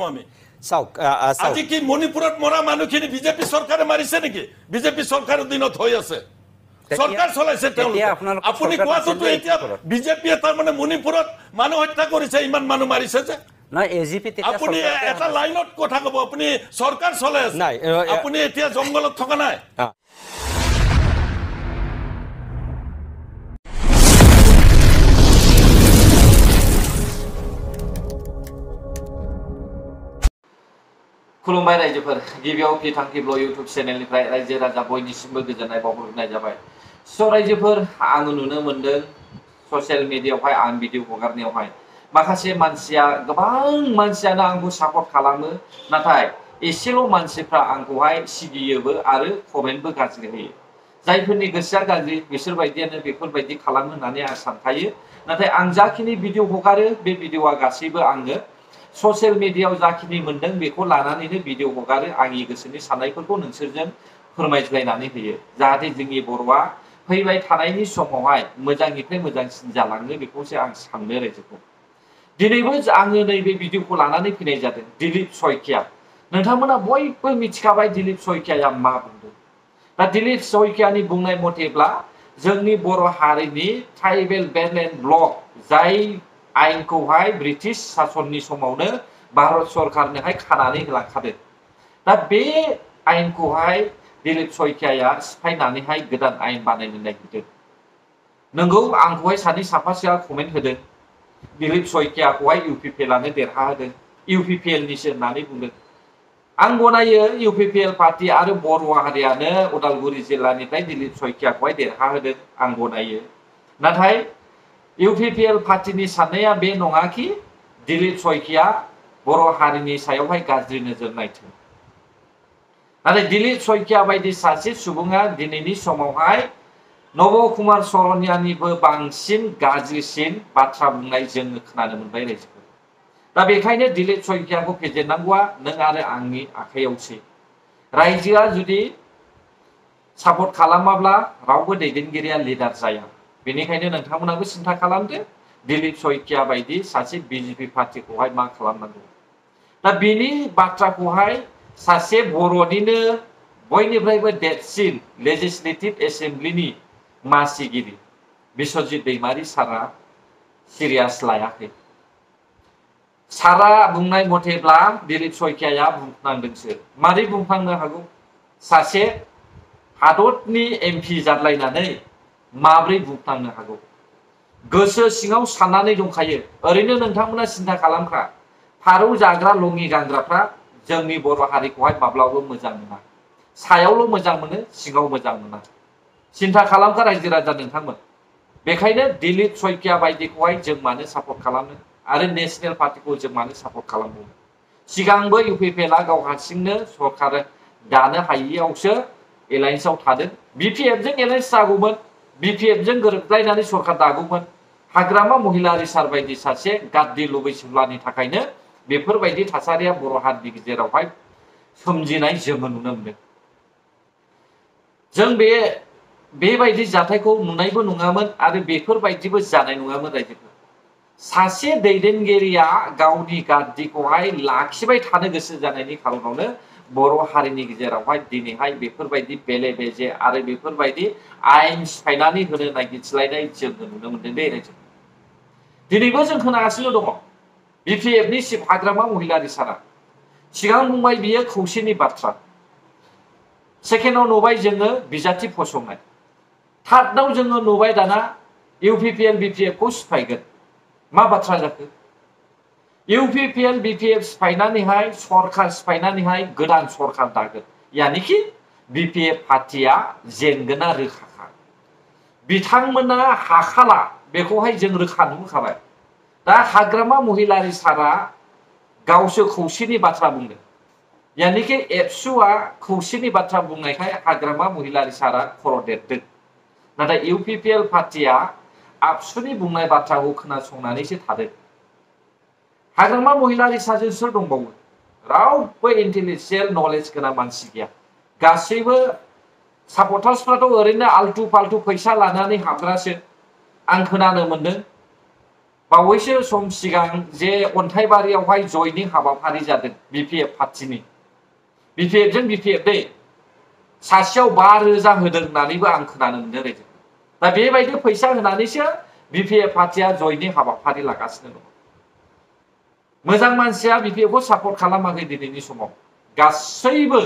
আমি আজি কি মণিপুরত মরা মানুষখিনি বিজেপি সরকারে মারিছে নেকি? বিজেপি সরকারের দিনত হৈ আছে, সরকার চলাইছে তেওঁলোকে। আপুনি কোৱাটো এতিয়া বিজেপিয়ে তাৰ মানে মণিপুরত মানুহ হত্যা কৰিছে, ইমান মানুহ মাৰিছে যে নাই এজিপি আপুনি এটা লাইনত কথা কব, আপুনি সরকার চলাই আছে, আপুনি এতিয়া জঙ্গলত থকা নাই। खुलुमबाय रायजोफोर, गिबियाव बिथांखिब्ल इउट्यूब चेनेलनिफ्राय रायजो राजा बयनिसिमबो गोजोननाय बावहरनाय जाबाय। स' रायजोफोर, आङो नुनो मोनदों ससियेल मिडियायावहाय आं भिडिअ हगारनायावहाय माखासे मानसिया गोबां मानसियानो आंखौ सापर्ट खालामो, नाथाय एसेल' मानसिफ्रा आंखौहाय सिगियोबो आरो कमेन्टबो गाज्रि होयो। जायफोरनि गोसोआ गाज्रि बिसोरबायदियानो बेफोरबायदि खालामो होननानै आं सानखायो। नाथाय आं जाखिनि भिडिअ हगारो बे भिडिअआ गासैबो आङो ससियेल मिडियायाव जाखिनि मोनदों बेखौ लानानैनो भिडिअ हगारो, आंनि गोसोनि साननायफोरखौ नोंसोरजों फोरमायज्लायनानै होयो, जाहाथे जोंनि बर'आ फैबाय थानायनि समावहाय मोजांनिफ्राय मोजांसिन जालाङो, बेखौसो आं साननो रायजोखौ। दिनैबो आङो नैबे भिडिअखौ लानानै फैनाय जादों दिलीप शइकिया। नोंथांमोना बयबो मिथिखाबाय दिलीप शइकियाया मा बुंदों। दा दिलीप शइकियानि बुंनाय मथेब्ला जोंनि बर' हारिनि ट्राइबेल बेल्ट एन्ड ब्लक जाय आयेनखौहाय ब्रिटिश सासननि समावनो भारत सरकारनोहाय खानानै होलांखादों, दा बे आयेनखौहाय दिलीप शइकियाया सिफायनानैहाय गोदान आयेन बानायनो नागिरदों। नंगौ, आंखौहाय सानै साफासेया कमेन्ट होदों दिलीप शइकियाखौहाय इउपिपिएलआनो देरहाहोदों, इउपिपिएलनिसो होननानै बुंदों। आं गनायो इउपिपिएल पार्टी आरो बर' हारियानो उदालगुरि जिल्लानिफ्राय दिलीप शइकियाखौहाय देरहाहोदों, आं गनायो। नाथाय इउपिपिएल पार्टीनि साननाया बे नङाखि दिलीप शइकिया बर' हारिनि सायावहाय गाज्रि नोजोर नायथों। नाथाय दिलीप शइकिया बायदि सासे सुबुङा दिनैनि समावहाय नब कुमार शरनियानिबो बांसिन गाज्रिसिन बाथ्रा बुंनाय जोङो खोनानो मोनबाय रायजोफोर। दा बेखायनो दिलीप शइकियाखौ फेजेननांगौआ नों आरो आंनि आखायावसै। रायजोआ जुदि सापर्ट खालामाब्ला रावबो दैदेनगिरिया लिडार जाया। बेनिखायनो नोंथांमोनाबो सिन्था खालामदो दिलीप शइकिया बायदि सासे बिजेपि पार्टीखौहाय मा खालामनांगौ। दा बेनि बाथ्राखौहाय सासे बर'निनो बयनिफ्रायबो देरसिन लेजिस्लेटिभ एसेम्ब्लिनि मासिगिरि बिश्वजित दैमारि सारा सिरियास लायाखै। सारा बुंनाय मथेब्ला दिलीप शइकियाया बुंफ्लांदोंसो। मारै बुंफ्लांनो हागौ? सासे हादरनि एमपि जादलायनानै माब्रै बुंफ्लांनो हागौ? गोसो सिङाव साननानै दंखायो। ओरैनो नोंथांमोना सिन्था खालामखा, फारौ जाग्रा लङि गानग्राफ्रा जोंनि बर' हारिखौहाय माब्लाबो मोजां मोना। सायावल' मोजां मोनो, सिङाव मोजां मोना। सिन्था खालामखा रायजो राजा नोंथांमोन। बेखायनो दिलीप शइकिया बायदिखौहाय जों मानो सापर्ट खालामनो आरो नेशनेल पार्टीखौ जों मानो सापर्ट खालामनो? सिगांबो इउपिपिएलआ गाव हारसिंनो सरकार दानो हायियावसो एलायन्सआव थादों। बिपिएफजों एलायन्स जागौमोन, बिपिएफजों गोरोबलायनानै सरकार दागौमोन। हाग्रामा महिलारिसार बायदि सासे गाद्रि लुबैसुलानि थाखायनो बेफोरबायदि थासारिया बर' हारिनि गेजेरावहाय सोमजिनाय जोङो नुनो मोनदों। जों बेबायदि जाथायखौ नुनायबो नङामोन आरो बेफोरबायदिबो जानाय नङामोन रायजोफोर। सासे दैदेनगिरिया गावनि गाद्रिखौहाय लाखिबाय थानो गोसो जानायनि खारनावनो बर' हारिनि गेजेरावहाय दिनैहाय बेफोरबायदि बेले बेजे आरो बेफोरबायदि आयेन सिफायनानै होनो नागिरस्लायनाय जोङो नुनो मोनदों दे रायजो। दिनैबो जों खोनागासिनो दङ बिपिएफनि चिफ हाग्रामा महिलारिसारा सिगां बुंबाय बियो खौसेनि बाथ्रा। सेकेन्डआव नुबाय जोङो बिजाथि फसंनाय। थार्डआव जोङो नुबाय दाना इउपिपिएल बिपिएफखौ सिफायगोन। मा बाथ्रा जाखो? इउपिपिएल बिपिएफ सिफायनानैहाय सरकार सिफायनानैहाय गोदान सरकार दागोन। यानिखि बिपिएफ पार्टीया जेनगोना रोखाखा। बिथांमोना हाखाला, बेखौहाय जों रोखा नुखाबाय। दा हाग्रामा महिलारिसारा गावसो खौसेनि बाथ्रा बुंदों। यानिखि एबसुआ खौसेनि बाथ्रा बुंनायखाय हाग्रामा महिलारिसारा खर' देरदों। नाथाय इउपिपिएल पार्टीया आबसुनि बुंनाय बाथ्राखौ खोनासंनानैसो थादों। हाग्रामा महिलारिसाजों सोर दंबावो? रावबो इन्टेलिजेन्ट नलेज गोनां मानसि गैया। गासैबो सापर्टार्सफ्राथ' ओरैनो आल्टु फाल्टु फैसा लानानै हाबग्रासो। आं खोनानो मोनदों बावैसो सम सिगां जे अन्थाइबारियावहाय जयनिं हाबाफारि जादों बिपिएफ पार्टिनि बिपिएफजों बिपिएफ दै सासेयाव 5,000 होदों होननानैबो आं खोनानो मोनदों रायजो दा बेबायदि फैसा होनानैसो बिपिएफ पार्टिया जयनिं हाबाफारि लागासिनो दं मोजां मानसिया बिपिएफखौ सापर्ट खालामाखै दिनैनि समाव गासैबो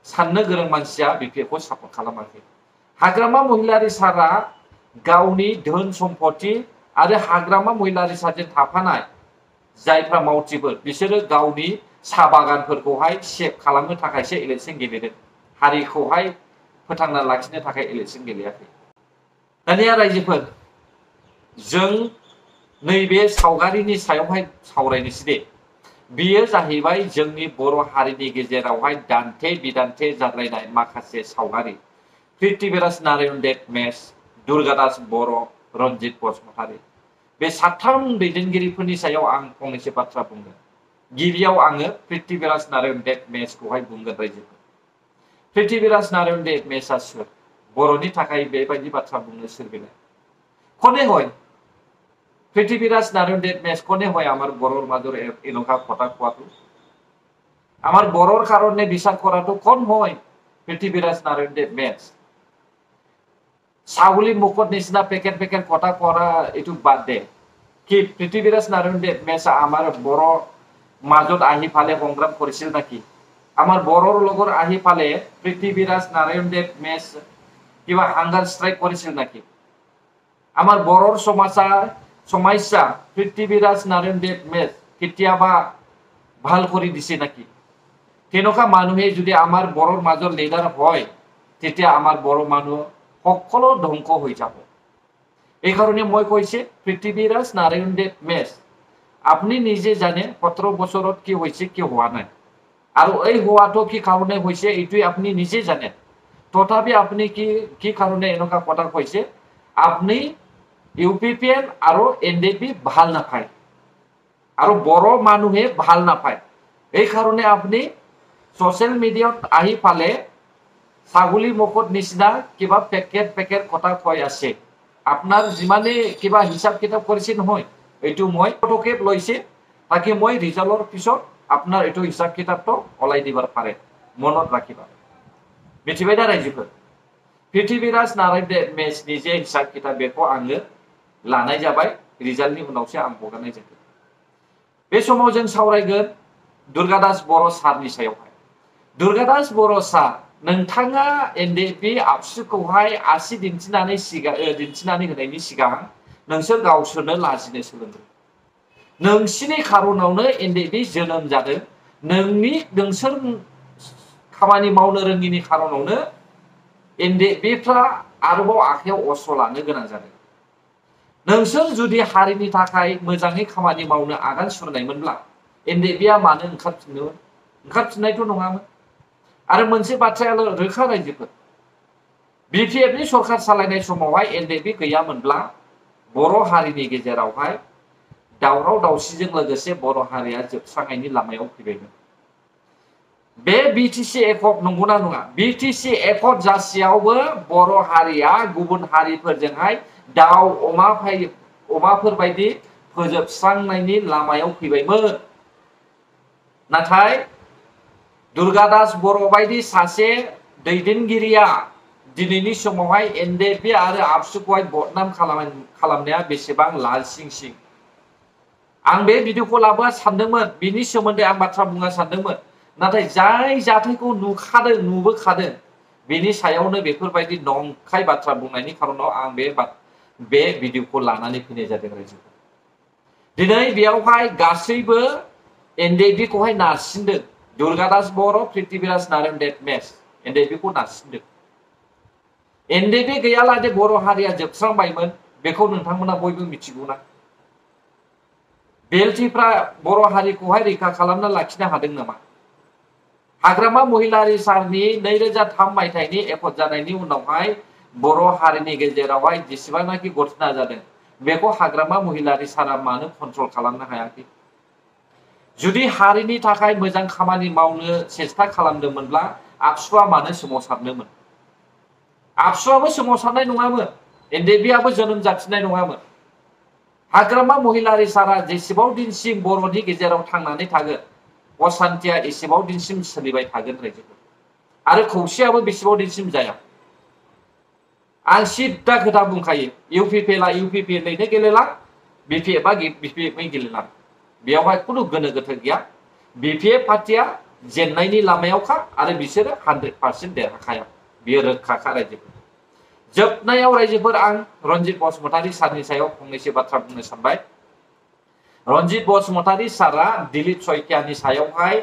साननो गोरों मानसिया बिपिएफखौ सापर्ट खालामाखै हाग्रामा महिलारि सारा गावनि धोन सम्पति आरो हाग्रामा महिलारि सारजों थाफानाय जायफ्रा मावथिफोर बिसोरो गावनि साहा बागानफोरखौहाय सेभ खालामनो थाखायसो इलेक्सन गेलेदों हारिखौहाय फोथांना लाखिनो थाखाय इलेक्सन गेलेयाखै दानिया रायजोफोर जों नैबे सावगारिनि सायावहाय सावरायनोसै दे बेयो जाहैबाय जोंनि बर' हारिनि गेजेरावहाय दान्थे बिदान्थे जाद्रायनाय माखासे सावगारि पृथ्वीराज नारायण देब मेस दुर्गादास बर' रन्जित बसुमतारी बे साथाम दैदेनगिरिफोरनि सायाव आं फंनैसो बाथ्रा बुंगोन गिबियाव आङो पृथ्वीराज नारायण देब मेसखौहाय बुंगोन रायजोफोर पृथ्वीराज नारायण देब मेसआ सोर बर'नि थाखाय बेबायदि बाथ्रा बुंनो सोर बेलाय कने হয় পৃথিবীরাজ নারায়ণ দেব মেস কনে হয় আমার বড়র মাজর এলাকা কথা কোয়াটো আমার বড়র কারণে বিচার করাটো কোন হয় পৃথিবীরাজ নারায়ণ দেব মেস ছাগলী মুখত নিচিনা পেকেট পেকেট কথা কৰা এটু বাদ দে কি পৃথিবীরাজ নারায়ণ দেব মেসা আমার বড় মাজত আহি ফালে সংগ্রাম কৰিছিল নাকি আমার বড়র লগৰ আহি ফালে পৃথিবীরাজ নারায়ণ দেব মেস কিবা হাঙ্গার স্ট্রাইক কৰিছিল নাকি আমার বড়র সমস্যা পৃথিবীরাজ নারায়ণ দেব মেস কেতিয়াবা ভাল কৰি দিছে নাকি তেনেকা মানুহে যদি আমার বড়র মাজৰ লিডার হয় তেতিয়া আমার বড় মানুহ সকলো ধ্বংস হৈ যাব এই কারণে মই কৈছে পৃথিবীরাজ নারায়ণ দেব মেস আপনি নিজে জানে 17 বছৰত কি হৈছে কি হোৱা নাই আৰু এই হোৱাটো কি কারণে হৈছে এইটোই আপনি নিজে জানে তথাপি আপনি কি কারণে এনেকা কথা কৈছে আপনি ইউপিপিএল আৰু এনডিপি ভাল নাপায় আৰু বড় মানুহে ভাল নাপায় এই কারণে আপনি সোশ্যাল মিডিয়াত আহি পালে ছাগলী মুখত নিচিনা কিবা পেকেট পেকেট কথা কৈ আছে আপনার যিমানে কিবা হিসাব কিতাব কৰিছে নহয় এইটো মই পদক্ষেপ লৈছে তাকি মই ৰিজাল্টৰ পিছত আপনার এইটো হিসাব কিতাবটো ওলাই দিবার পাৰে মনত ৰাখিবা মিथिबायदा रायजोफोर पृथ्वीराज नारायण देब मेस निजे हिसाब किताब बेखौ आङो लानाय जाबाय रिजाल्टनि उनावसो आं हगारनाय जागोन बे समाव जों सावरायगोन दुर्गादास बर' सारनि सायावहाय दुर्गादास बर' सार नोंथाङा एनडिपि आबसुखौहाय आसि दिन्थिनानै होनायनि सिगां नोंसोर गावसोरनो लाजिनो सोलोंदों नोंसिनि खारनावनो एनडिपि जोनोम जादों नोंसोर खामानि मावनो रोङिनि खारनावनो एनडिपिफ्रा आरोबाव आखायाव अस्त्र लानो गोनां जादों नोंसोर जुदि हारिनि थाखाय मोजाङै खामानि मावनो आगान सुरनायमोनब्ला एनडिपिआ मानो ओंखारफिननायथ' नङामोन आरो मोनसे बाथ्राया रोखा रायजोफोर बिपिएफनि सरकार सालायनाय समावहाय एनडिपि गैयामोनब्ला बर' हारिनि गेजेरावहाय दावराव दावसिजों लोगोसे बर' हारिया जोबस्रांनायनि लामायाव फैबायमोन बे बिटिसि एकर्ड नंगौना नङा बिटिसि एकर्ड जासेयावबो बर' हारिया गुबुन हारिफोरजोंहाय दाउ अमाफोर बायदि फोजोबस्रांनायनि लामायाव फैबायमोन नाथाय दुर्गादास बर' बायदि सासे दैदेनगिरिया दिनैनि समावहाय एनडिपि आरो आबसुखौहाय बदनाम खालामनाया बेसेबां लाजिंसिं आं बे भिडिअखौ लाबोआ सानदोंमोन बिनि सोमोन्दै आं बाथ्रा बुंनो सानदोंमोन नाथाय जाय जाथायखौ नुबोखादों बेनि सायावनो बेफोरबायदि नंखाय बाथ्रा बुंनायनि खारनाव आं बे भिडिअखौ लानानै फैनाय जादों रायजोफोर दिनै बेयावहाय गासैबो एनडिपिखौहाय नारसिनदों दुर्गादास बर' पृथ्वीराज नारायण देब मेस एनडिपिखौ नारसिनदों एनडिपि गैयालासे बर' हारिया जोबस्रांबायमोन बेखौ नोंथांमोना बयबो मिथिगौना बेलटिफ्रा बर' हारिखौहाय रैखा खालामना लाखिनो हादों नामा हाग्रामा महिलारि सारनि 2003 मायथाइनि एकर्ड जानायनि उनावहाय बर' हारिनि गेजेरावहाय जेसेबांनाखि घटना जादों बेखौ हाग्रामा महिलारि सारा मानो कन्ट्रल खालामनो हायाखै जुदि हारिनि थाखाय मोजां खामानि मावनो सेस्था खालामदोंमोनब्ला आबसुआ मानो सोमावसारनोमोन आबसुआबो सोमावसारनाय नङामोन एनडिपिआबो जोनोम जाफिननाय नङामोन हाग्रामा महिलारि सारा जेसेबां दिनसिम बर'नि गेजेराव थांनानै थागोन असान्थिया एसेबां दिनसिम सोलिबाय थागोन रायजोफोर आरो खौसेयाबो बेसेबां दिनसिम जाया आं सिद्दा खोथा बुंखायो इउपिपिएलआ इउपिपिएलैनो गेलेला बिपिएफआ बिपिएफै गेलेला बेयावहाय खुनु गोनो गोथो गैया बिपिएफ पार्टिया जेननायनि लामायावखा आरो बिसोरो 100% देरहाखाया बेयो रोखाखा रायजोफोर जोबनायाव रायजोफोर आं रनजित बसुमतारी सारनि सायाव फंनैसो बाथ्रा बुंनो सानबाय रनजित बसुमतारी सारा दिलीप सयकियानि सायावहाय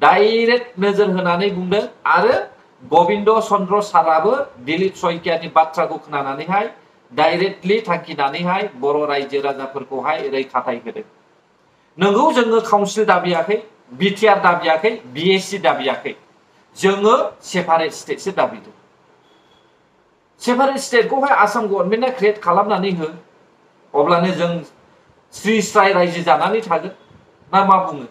डाइरेक्ट नोजोर होनानै बुंदों आरो गोविंद चंद्र साराबो दिलीप सयकियानि बाथ्राखौ खोनानानैहाय डाइरेक्टलि थांखिनानैहाय बर' रायजो राजाफोरखौहाय रैखाथाय होदों नोंगौ जोङो काउन्सिल दाबियाखै बिटिआर दाबियाखै बिएससि दाबियाखै जोङो सेपारेट स्टेटसो दाबिदों सेपारेट स्टेटखौहाय आसाम गभर्नमेन्टआ क्रिएट खालामनानै हो अब्लानो जों स्रि स्राय रायजो जानानै थागोन ना मा बुङो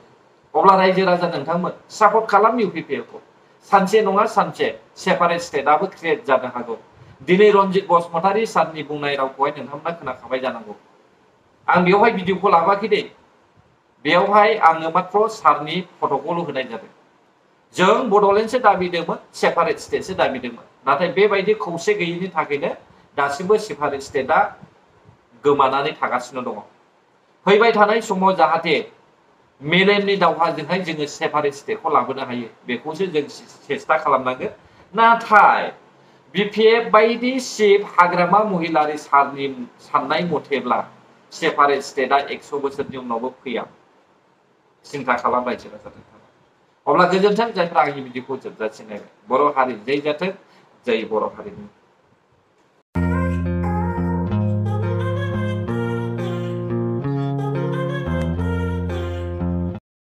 अब्ला रायजो राजा नोंथांमोन सापर्ट खालाम इउपिपिएलखौ सानसे नङा सानसे सेपारेट स्टेटआबो क्रिएट जानो हागौ दिनै रनजित बसुमतारी सारनि बुंनाय रावखौहाय नोंथांमोना खोनाखाबाय जानांगौ आं बेवहाय भिडिअखौ लाबाखै दे बेवहाय आङो मात्र सारनि फट'खौल' होनाय जादों जों बड'लेण्डसो दाबिदोंमोन सेपारेट स्टेटसो दाबिदोंमोन नाथाय बेबायदि खौसे गैयैनि थाखायनो दासिमबो सेपारेट स्टेटआ गोमानानै थागासिनो दङ फैबाय थानाय समाव जाहाथे मेलेमनि दावहाजोंहाय जोङो सेपारेट स्टेटखौ लाबोनो हायो बेखौसो जों सेस्था खालामनांगोन नाथाय बिपिएफ बायदि सिफ हाग्रामा महिलारि सारनि साननाय मथेब्ला सेपारेट स्टेटआ 100 बोसोरनि उनावबो फैया सिन्था खालाम रायजो राजाफोर अब्ला गोजोन्थों जायफ्रा आंनि भिडिअखौ जोबजासिम नायबाय बर' हारि जै जाथों जै बर' हारिनि